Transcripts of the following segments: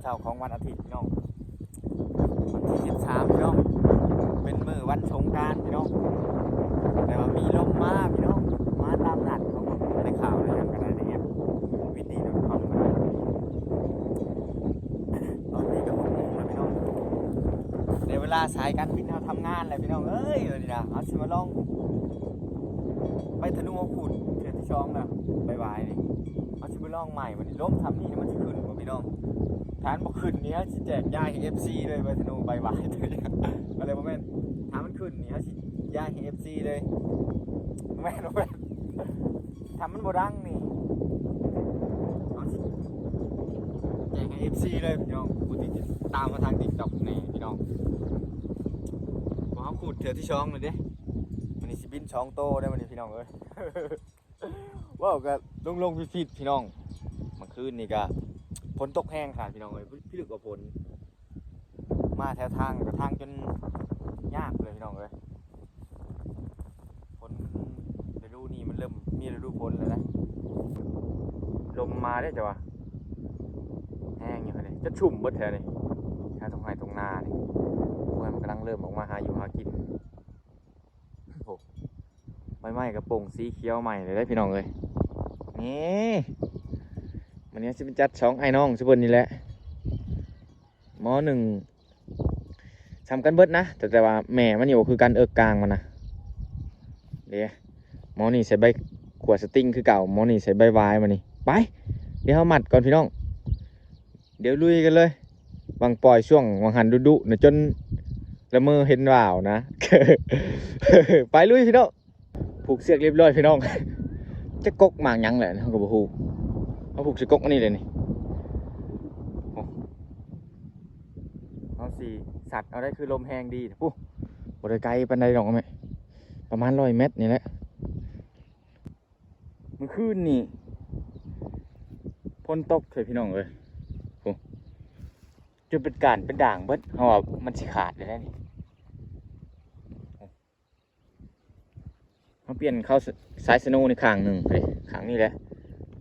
ເຊົ້າຂອງວັນອາທິດພີ່ນ້ອງ ວັນທີສິບສາມພີ່ນ້ອງ ເປັນມື້ວັນສົງການພີ່ນ້ອງ ແຕ່ວ່າມີລົມມາພີ່ນ້ອງ ມາຕາມນັດຂອງພວກໃນຂ່າວໃນຫຍັງກໍໄດ້ໃນແອັບວິນດີດອດຄອມກໍໄດ້. ຕອນນີ້ກໍຫົກໂມງແລ້ວພີ່ນ້ອງ ໃນເວລາສາຍການບິນເຮົາທຳງານແຫຼະພີ່ນ້ອງເອີຍ. ວັນນີ້ນະ ເຮົາຊິມາລອງໄປທະນູເຮົາຂູດເທື່ອທີສອງນະ ບ່າຍໆນີ້ ເຮົາຊິໄປລອງໃໝ່. ບັດນີ້ລົມຊ່ຳນີ້ມັນຊິຂຶ້ນບໍ່ພີ່ນ້ອງ? ຖ້າມັນບໍ່ຂຶ້ນນີ້ ເຮົາຊິແຈກຢາຍໃຫ້ເອັຟຊີເລີຍ ໄປທະນູ ບາຍບາຍ. ກໍເລີຍບໍ່ແມ່ນ ຖ້າມັນຂຶ້ນນີ້ ເຮົາຊິຢາຍໃຫ້ເອັຟຊີເລີຍ. ບໍ່ແມ່ນ ບໍ່ແມ່ນ ຖ້າມັນບໍ່ດັງນີ້ ເຮົາຊິແຈກໃຫ້ເອັຟຊີເລີຍພີ່ນ້ອງ ຜູ້ທີ່ຕິດຕາມມາທາງຕິກຕັອກນີ້ພີ່ນ້ອງ. ເພາະເຮົາຂູດເທື່ອທີສອງແລ້ວເດ້. ມື້ນີ້ຊິບິນສອງໂຕເດ້ມື້ນີ້ພີ່ນ້ອງເອີຍ. ເວົ້າກໍຫຼົງໆຜິດໆພີ່ນ້ອງ. ເມື່ອຄືນນີ້ກໍຝົນຕົກແຮງຂະໜາດພີ່ນ້ອງເອີຍ ພິລຶກວ່າຝົນ ມາແຖວທາງກໍທາງຈົນຍາກເລີຍພີ່ນ້ອງເອີຍ. ຝົນ ລະດູນີ້ມັນເລີ່ມມີລະດູຝົນແລ້ວນະ. ລົມມາເດ້ ແຕ່ວ່າແຮງຢູ່ຫັ້ນເດ ຈົນຊຸ່ມເບິດແຖວນີ້ ແຖວທົ່ງໄຮ່ທົ່ງນານີ້. ຄວາຍມັນກຳລັງເລີ່ມອອກມາຫາຢູ່ຫາກິນ. ໂອ້ ໃບໄມ້ກໍປົ່ງສີຂຽວໃໝ່ເລີຍເດ້ພີ່ນ້ອງເອີຍ. ນີ້ ມື້ນີ້ຊິໄປຈັດສອງອ້າຍນ້ອງຊິເພິ່ນນີ້ແຫຼະ ໝໍໜຶ່ງ ສ່ຳກັນເບິດນະ ແຕ່ ແຕ່ວ່າແມ່ມັນນີ້ບໍ່ຄືກັນ ເອິກກາງມັນນະ. ເດ້ ໝໍນີ້ໃສ່ໃບຂວດສະຕິງຄືເກົ່າ ໝໍນີ້ໃສ່ໃບຫວາຍ. ມານີ້ ໄປ ດຽວເຮົາມັດກ່ອນພີ່ນ້ອງ ດຽວລຸຍກັນເລີຍ. ຫວ່າງປ່ອຍຊ່ວງຫວ່າງຫັ້ນດຸໆນະ ຈົນລະເມີເຫັນວ່າວນະ. ໄປລຸຍພີ່ນ້ອງ. ຜູກເຊືອກລຽບຮ້ອຍພີ່ນ້ອງ. ຈັກກົກໝາກຫຍັງແຫຼະ ເຮົາກໍບໍ່ຮູ້. ເຮົາຜູກໃສ່ກົກອັນນີ້ເລີຍນີ້. ໂອ້ ເຮົາຊິສັດເອົາໄດ້ ຄືລົມແຮງດີພຸ້ນ. ບໍ່ໄດ້ໄກປານໃດດອກແມ່ ປະມານຮ້ອຍແມັດນີ້ແຫຼະ. ມື້ຄືນນີ້ຝົນຕົກເລີຍພີ່ນ້ອງເອີຍ ໂອ້ ຈົນເປັນການເປັນດ່າງເບິດ. ເຮົາວ່າມັນຊິຂາດແລ້ວນີ້. ເຮົາປ່ຽນເຂົ້າສາຍສະໂນນີ້ຂ້າງໜຶ່ງເດ້ ຂ້າງນີ້ແຫຼະ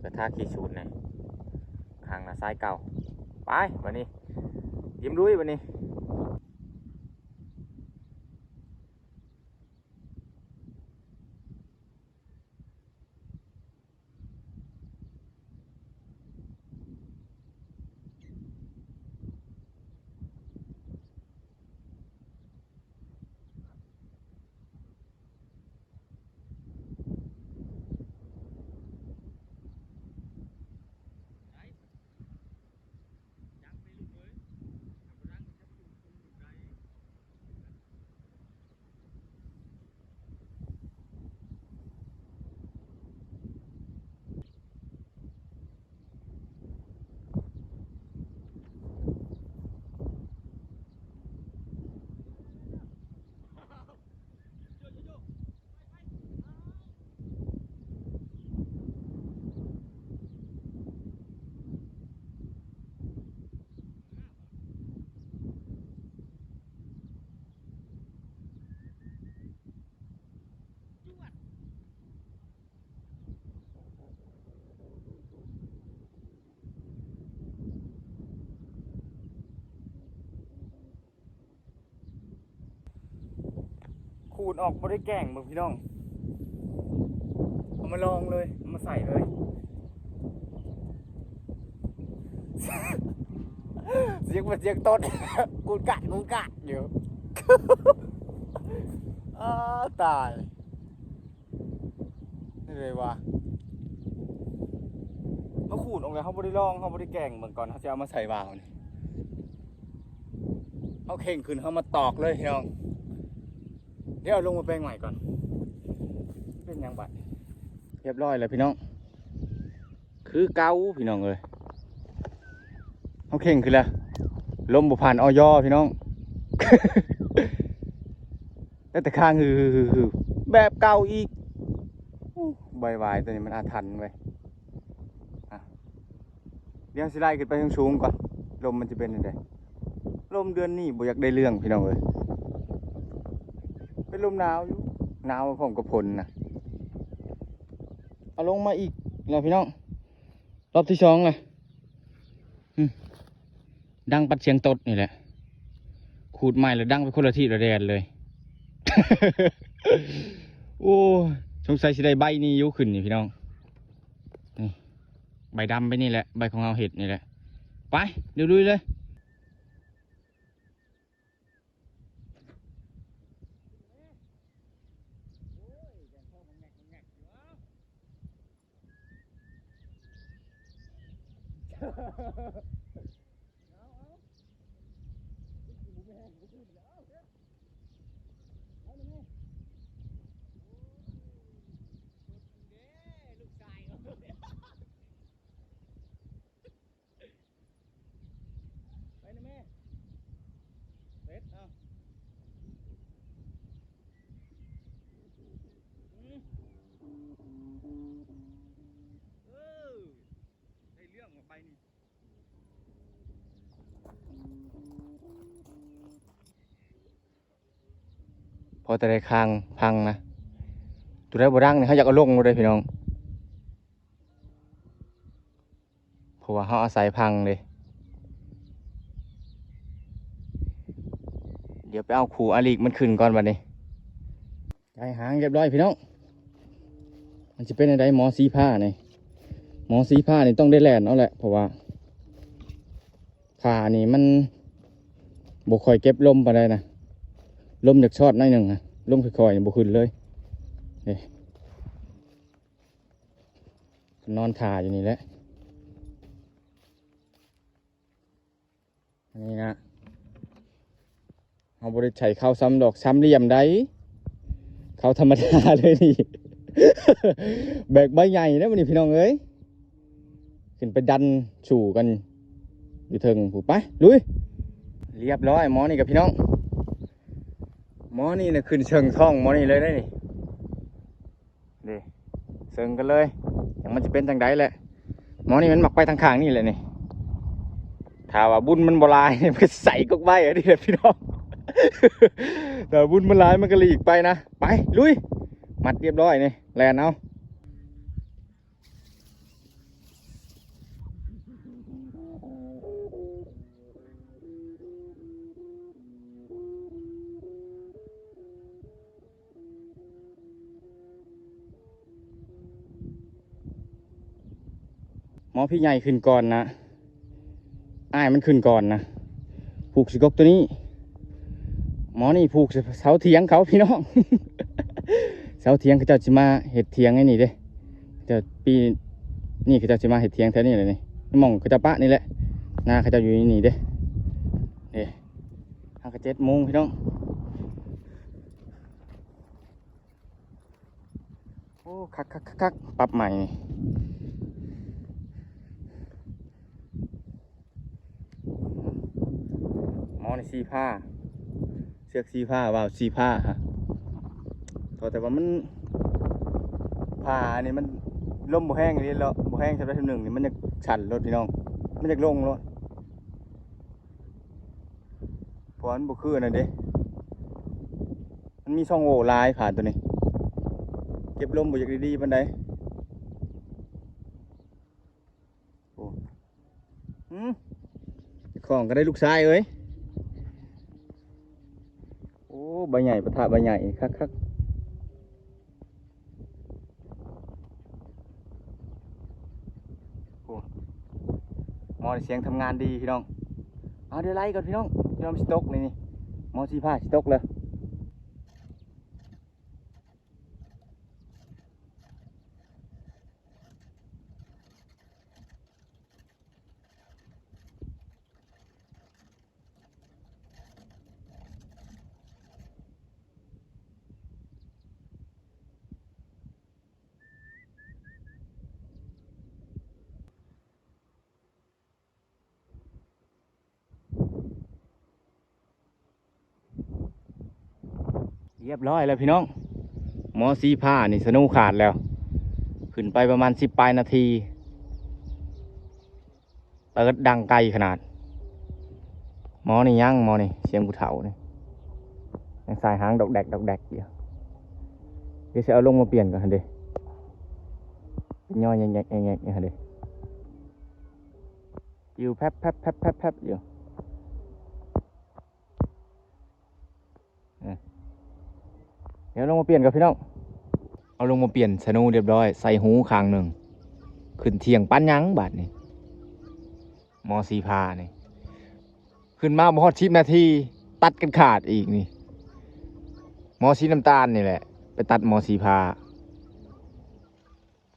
ກະທາຂີ້ສູດນີ້ ຂ້າງໜ້າສາຍເກົ່າ. ໄປ ບັດນີ້ ຕຽມລຸຍບັດນີ້. ຂູດອອກບໍ່ໄດ້ແກ້ງເບິ່ງພີ່ນ້ອງ ເອົາມາລອງເລີຍ ເອົາມາໃສ່ເລີຍ. ສຽງເປັນສຽງຕົດ ກູດກາດກູດກາດຢູ່. ອ້າ ຕາຍ. ນີ້ເລີຍວ່າ ມາຂູດອອກແລ້ວ ເຮົາບໍ່ໄດ້ລອງ ເຮົາບໍ່ໄດ້ແກ້ງເບິ່ງກ່ອນ ເຮົາຊິເອົາມາໃສ່ວາວນີ້. ເຮົາເຄັ່ງຂຶ້ນ ເຮົາມາຕອກເລີຍພີ່ນ້ອງ. ດຽວເອົາລົງມາແປງໃໝ່ກ່ອນ. ເປັນຫຍັງບັດ? ຮຽບຮ້ອຍແລ້ວພີ່ນ້ອງ. ຄືເກົ່າພີ່ນ້ອງເອີຍ ເຮົາເຄັ່ງຂຶ້ນແລ້ວ ລົມບໍ່ຜ່ານ ອຢ ພີ່ນ້ອງ ໄດ້ແຕ່ຄ້າງ ຮືໆ ແບບເກົ່າອີກ. ໂອ້ ບາຍບາຍ ໂຕນີ້ມັນອາຖັນເວີຍ. ອ່ະ ດຽວຊິໄລ່ຂຶ້ນໄປສູງໆກ່ອນ ລົມມັນຈະເປັນຈັ່ງໃດ. ລົມເດືອນນີ້ບໍ່ຢາກໄດ້ເລື່ອງພີ່ນ້ອງເອີຍ ເປັນລົມໜາວຢູ່ ໜາວພ້ອມກັບຝົນນະ. ເອົາລົງມາອີກແລ້ວພີ່ນ້ອງ ຮອບທີສອງແລ້ວ. ອືມ ດັງປັດສຽງຕົດນີ້ແຫຼະ. ຂູດໄມ້ແລ້ວດັງໄປຄົນລະທິດລະແດນເລີຍ. ໂອ້ຍ ສົງໄສຊິໄດ້ໃບນີ້ຢູ່ຂຶ້ນນີ້ພີ່ນ້ອງ. ນີ້ ໃບດຳໃບນີ້ແຫຼະ ໃບຂອງເຮົາເຮັດນີ້ແຫຼະ. ໄປ ລຸຍໆເລີຍ. ໄປນະແມ່ ເປັດ ເອົາ ອືມ ເອີ ໄດ້ເລື່ອງວ່າໄປນີ້ ພໍແຕ່ໄດ້ຄາງພັງນະ ຕົວໃດບໍ່ດັງນີ້ ເຮົາຢາກເອົາລົງໂລດເດ້ພີ່ນ້ອງ. ເພາະວ່າເຮົາອາໄສພັງເດ້. ດຽວໄປເອົາຄູ່ອາລິກມັນຂຶ້ນກ່ອນບັດນີ້. ໄກ່ຫາງຮຽບຮ້ອຍພີ່ນ້ອງ. ມັນຊິເປັນຈັ່ງໃດໝໍສີຟ້ານີ້? ໝໍສີຟ້ານີ້ຕ້ອງໄດ້ແລ່ນເອົາແຫຼະ ເພາະວ່າຜານີ້ມັນບໍ່ຄ່ອຍເກັບລົມປານໃດນະ. ລົມຢາກຊອດໜ້ອຍໜຶ່ງນະ. ລົມຄ່ອຍໆນີ້ບໍ່ຂຶ້ນເລີຍ. ເດ້. ນອນຖ້າຢູ່ນີ້ແຫຼະ. ອັນນີ້ນະ ເຮົາບໍ່ໄດ້ໃຊ້ເຂົ້າຊ້ຳດອກ ຊ້ຳຫຼ່ຽມໃດ ເຂົ້າທຳມະດາເລີຍນີ້. ແບກໃບໃຫຍ່ເດ້ມື້ນີ້ພີ່ນ້ອງເອີຍ. ຂຶ້ນໄປດັນສູ້ກັນຢູ່ເທິງພຸ້ນ. ໄປ ລຸຍ. ຮຽບຮ້ອຍໝໍນີ້ກັບພີ່ນ້ອງ. ໝໍນີ້ນະຂຶ້ນເຊິ່ງທ້ອງໝໍນີ້ເລີຍເດ້ນີ້. ເດ້ ເຊິ່ງກັນເລີຍ ຈັກມັນຊິເປັນຈັ່ງໃດແຫຼະ. ໝໍນີ້ມັນມັກໄປທາງຂ້າງນີ້ແຫຼະນີ້. ຖ້າວ່າບຸນມັນບໍ່ຫຼາຍ ມັນກໍໃສ່ກົກໄວ້ອັນນີ້ແຫຼະພີ່ນ້ອງ. ຖ້າບຸນມັນຫຼາຍ ມັນກໍຫຼີກໄປນະ. ໄປ ລຸຍ. ມັດຮຽບຮ້ອຍນີ້ ແລ່ນເອົາ. ໝໍພີ່ໃຫຍ່ຂຶ້ນກ່ອນນະ ອ້າຍມັນຂຶ້ນກ່ອນນະ. ຜູກສະກົກໂຕນີ້ ໝໍນີ້ຜູກເສົາຖຽງເຂົາພີ່ນ້ອງ. ເສົາຖຽງ ເຂົາເຈົ້າຊິມາເຮັດຖຽງໃນນີ້ເດ້. ເຈົ້າ ປີນີ້ເຂົາເຈົ້າຊິມາເຮັດຖຽງແຖວນີ້ແຫຼະນີ້. ໝ່ອງເຂົາເຈົ້າປະນີ້ແຫຼະ ນາເຂົາເຈົ້າຢູ່ໃນນີ້ເດ້. ເດ້ ຫາກະເຈັດໂມງພີ່ນ້ອງ. ໂອ້ ຄັກໆໆໆ ປັບໃໝ່ນີ້. ໝໍນີ້ສີຟ້າ ເຊືອກສີຟ້າ ວາວສີຟ້າ. ກໍແຕ່ວ່າມັນ ຜານີ້ມັນລົມບໍ່ແຮງອີ່ຫຼີເນາະ ບໍ່ແຮງສ່ຳໃດສ່ຳໜຶ່ງນີ້ ມັນຢາກສັ່ນໂລດພີ່ນ້ອງ ມັນຢາກລົງໂລດ. ເພາະວ່າມັນບໍ່ຄືອັນນັ້ນເດ້ ມັນມີຊ່ອງໂຫວ່ຫຼາຍ ຜາໂຕນີ້ ເກັບລົມບໍ່ຢາກດີໆປານໃດ. ໂອ້ ອືມ ເຈົ້າຂອງກໍໄດ້ລູກຊາຍເອີຍ. ໂອ້ ໃບໃຫຍ່ປະທະໃບໃຫຍ່ ຄັກໆ. ໂອ້ ໝໍນີ້ສຽງທຳງານດີພີ່ນ້ອງ. ເອົາ ດຽວໄລ່ກ່ອນພີ່ນ້ອງ ຍອມຊິຕົກນີ້ ໝໍສີຟ້າຊິຕົກແລ້ວ. ຮຽບຮ້ອຍແລ້ວພີ່ນ້ອງ ໝໍສີຟ້ານີ້ສະໂນຂາດແລ້ວ ຂຶ້ນໄປປະມານສິບປາຍນາທີ ເຕີດດັງໄກຂະໜາດ. ໝໍນີ້ຍັງ ໝໍນີ້ ສຽງຜູ້ເຖົ້ານີ້ ຍັງສາຍຫາງດອກແດກດອກແດກຢູ່. ດຽວຊິເອົາລົງມາປ່ຽນກ່ອນຫັ້ນເດ້ ເປັນຍໍແຍກໆໆໆ ຫັ້ນເດ້. ຢູ່ແພັບໆໆໆໆ ຢູ່. ດຽວລົງມາປ່ຽນກ່ອນພີ່ນ້ອງ. ເອົາລົງມາປ່ຽນສະໂນຮຽບຮ້ອຍ ໃສ່ຫູຂ້າງໜຶ່ງ. ຂຶ້ນທ່ຽງປານຫຍັງບາດນີ້ ໝໍສີພານີ້. ຂຶ້ນມາບໍ່ຮອດສິບນາທີ ຕັດກັນຂາດອີກນີ້. ໝໍສີນ້ຳຕານນີ້ແຫຼະ ໄປຕັດໝໍສີພາ.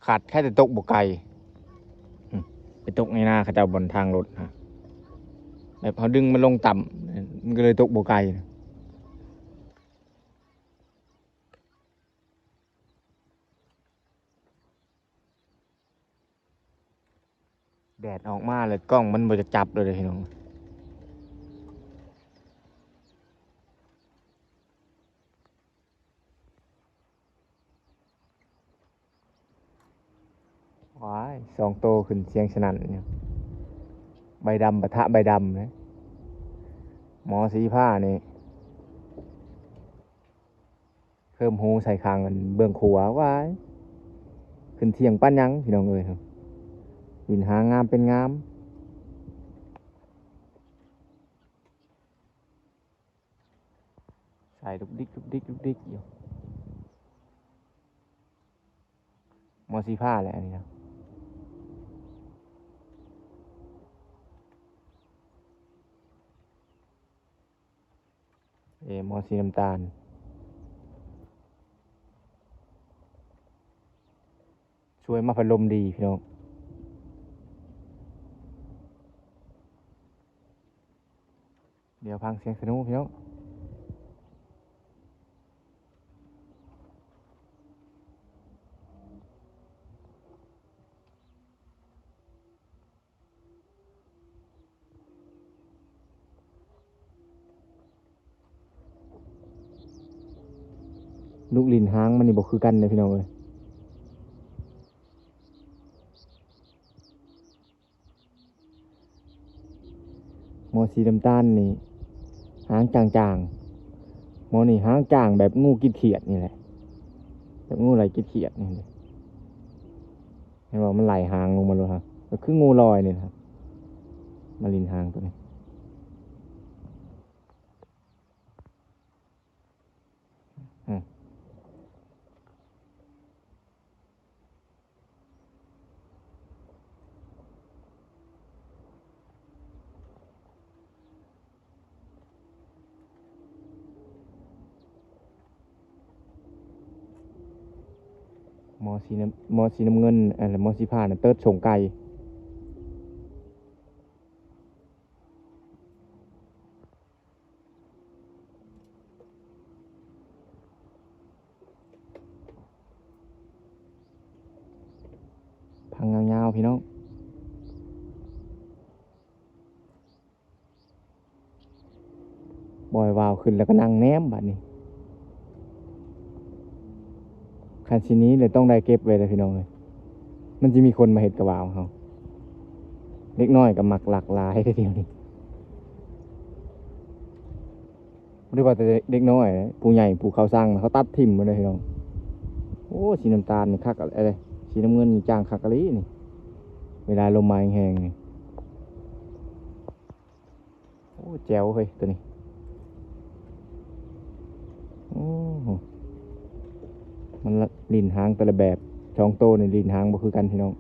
ຂາດແຄ່ແຕ່ຕົກບໍ່ໄກ ອືມ ໄປຕົກໃນນາເຂົາເຈົ້າ ບ່ອນທາງລົດຫັ້ນ ແບບເຮົາດຶງມັນລົງຕ່ຳ ມັນກໍເລີຍຕົກບໍ່ໄກ. ແດດອອກມາແລ້ວ ກ້ອງມັນບໍ່ຢາກຈັບເລີຍເດ້ພີ່ນ້ອງ. ວ້າຍ ສອງໂຕຂຶ້ນສຽງສະໜັ່ນຢູ່ ໃບດຳປະທະໃບດຳເດ້. ໝໍສີພານີ້ເພີ່ມຫູໃສ່ຂ້າງເບື້ອງຂວາ. ວ້າຍ ຂຶ້ນທ່ຽງປານຫຍັງພີ່ນ້ອງເອີຍ. ຫຼິ້ນຫາງງາມເປັນງາມ. ສາຍດຸກດິກ ດຸກດິກ ດຸກດິກຢູ່. ໝໍສີພາແຫຼະອັນນີ້ນະ. ເອີ ໝໍສີນ້ຳຕານ ຊ່ວຍມາພັດລົມດີພີ່ນ້ອງ. ດຽວຟັງສຽງສະໂນພີ່ນ້ອງ. ລູກຫຼິ້ນຫາງມັນນີ້ບໍ່ຄືກັນເດ້ພີ່ນ້ອງເອີຍ. ໝໍສີນ້ຳຕານນີ້ຫາງຈາງໆ ໝໍນີ້ຫາງຈາງແບບງູກິນຂຽດນີ້ແຫຼະ ແບບງູໄລ່ກິນຂຽດນີ້. ເຫັນບໍ່ ມັນໄລ່ຫາງລົງມາໂລດຫັ້ນ ກໍຄືງູລອຍນີ້ນະ ມາຫຼິ້ນຫາງໂຕນີ້. ອືມ ໝໍສີນ້ຳ ໝໍສີນ້ຳເງິນ ເອີ ໝໍສີຟ້ານະ ເຕີດສົງໄກ່. ພັງຍາວໆ ພີ່ນ້ອງ. ປ່ອຍວາວຂຶ້ນແລ້ວກໍນັ່ງແນມບາດນີ້. ຄັນຊິໜີແລ້ວຕ້ອງໄດ້ເກັບໄວ້ເດີພີ່ນ້ອງເອີຍ. ມັນຊິມີຄົນມາເຮັດກະວາວເຮົາ. ເດັກນ້ອຍກໍມັກລັກຫຼາຍເດ້ດຽວນີ້. ບໍ່ໄດ້ວ່າແຕ່ເດັກນ້ອຍ ຜູ້ໃຫຍ່ຜູ້ເຂົາສັ່ງເຂົາຕັດຖິ້ມໝົດເດ້ພີ່ນ້ອງ. ໂອ້ ສີນ້ຳຕານນີ້ຄັກເດ້ ສີນ້ຳເງິນນີ້ຈ້າງຄັກອີ່ຫຼີນີ້ ເວລາລົມມາແຮງໆນີ້. ໂອ້ ແຈວເຮີ້ຍໂຕນີ້. ໂອ້ ມັນຫຼິ້ນຫາງແຕ່ລະແບບ ສອງໂຕນີ້ຫຼິ້ນຫາງບໍ່ຄືກັນພີ່ນ້ອງ.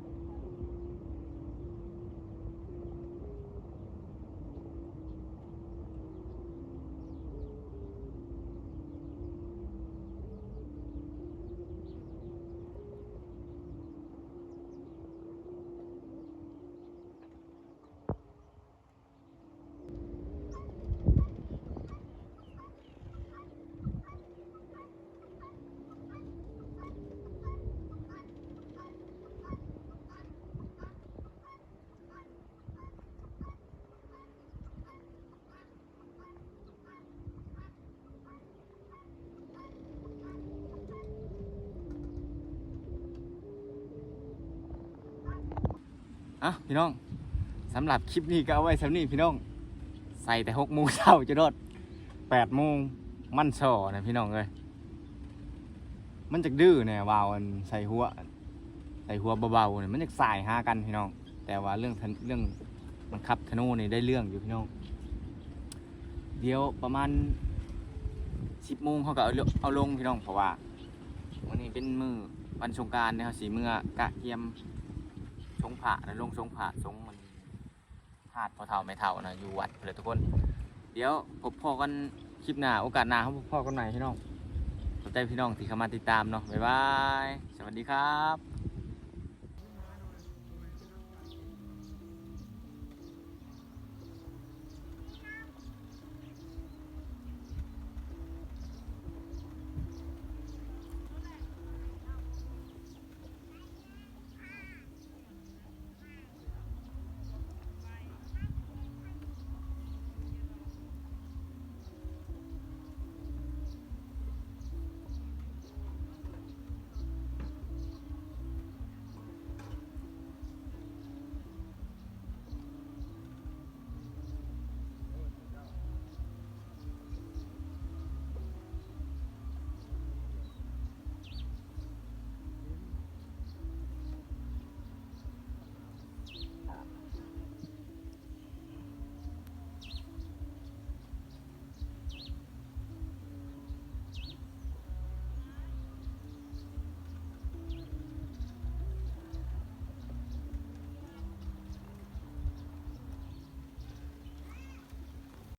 ອ່ະ ພີ່ນ້ອງ ສຳລັບຄລິບນີ້ກໍເອົາໄວ້ສ່ຳນີ້ພີ່ນ້ອງ. ໃສ່ແຕ່ຫົກໂມງເຊົ້າຈົນຮອດແປດໂມງ ມັນສໍ່ນະພີ່ນ້ອງເອີຍ. ມັນຈັກດື້ແດ່ ວາວອັນໃສ່ຫົວ ໃສ່ຫົວເບົາໆນີ້ ມັນຢາກສາຍຫາກັນພີ່ນ້ອງ. ແຕ່ວ່າເລື່ອງ ເລື່ອງບັງຄັບທະໂນນີ້ໄດ້ເລື່ອງຢູ່ພີ່ນ້ອງ. ດຽວປະມານ ສິບໂມງເຮົາກໍເອົາລົງ ເອົາລົງພີ່ນ້ອງ ເພາະວ່າມື້ນີ້ເປັນມື້ວັນສົງການເດ້ ເຮົາຊິເມືອກະກຽມສົງພະ ແລ້ວລົງສົງພະ ສົງມັນທາດພໍ່ເຖົ້າແມ່ເຖົ້ານະ ຢູ່ວັດພຸ້ນແຫຼະທຸກຄົນ. ດຽວພົບພໍ້ກັນຄລິບໜ້າ ໂອກາດໜ້າເຮົາພົບພໍ້ກັນໃໝ່ພີ່ນ້ອງ. ຂອບໃຈພີ່ນ້ອງທີ່ເຂົ້າມາຕິດຕາມເນາະ. ບາຍບາຍ ສະຫວັດດີຄັບ.